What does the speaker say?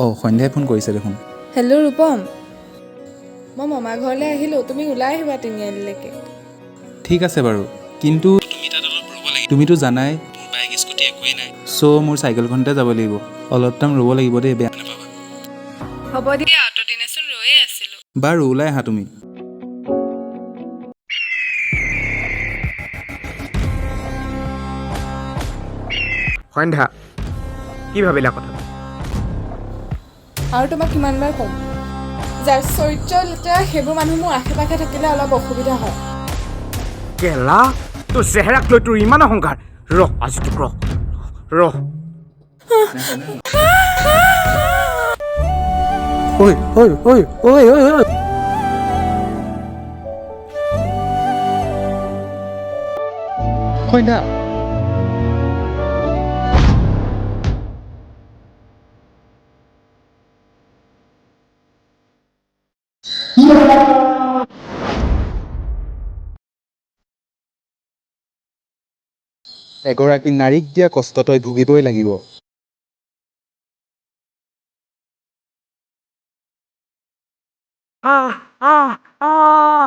অঁ, সন্ধ্যাই ফোন কৰিছে দেখোন। হেল্ল' ৰূপম, মই মামা ঘৰলৈ আহিলোঁ, তুমি ওলাই আহিবা তিনিআলিলৈকে। ঠিক আছে বাৰু, কিন্তু তুমি তাত অলপ ৰ'ব লাগিব। তুমিতো জানাই মোৰ বাইক স্কুটি একোৱেই নাই, চ' মোৰ চাইকেলখনতে যাব লাগিব। অলপ টাইম ৰ'ব লাগিব দেই, বেয়া নাপাবা। হ'ব দিয়া, অতদিনেচোন ৰৈয়ে আছিলোঁ। বাৰু ওলাই আহা তুমি। সন্ধ্যা, কি ভাবিলা কথা? আৰু তোমাক কিমানবাৰ ক'ম, যাৰ চৰিত্ৰ লেতেৰা সেইবোৰ মানুহ মোৰ আশে পাশে থাকিলে অলপ অসুবিধা হয়। কেলা, তোৰ চেহেৰাক লৈ তোৰ ইমান অহংকাৰ! ৰ আজি তোক, ৰ ৰ। ঐ ঐ ঐ ঐ ঐ ঐ, সন্ধ্যা। এগৰাকী নাৰীক দিয়া কষ্ট তই ভুগিবই লাগিব। আহ আহ আহ।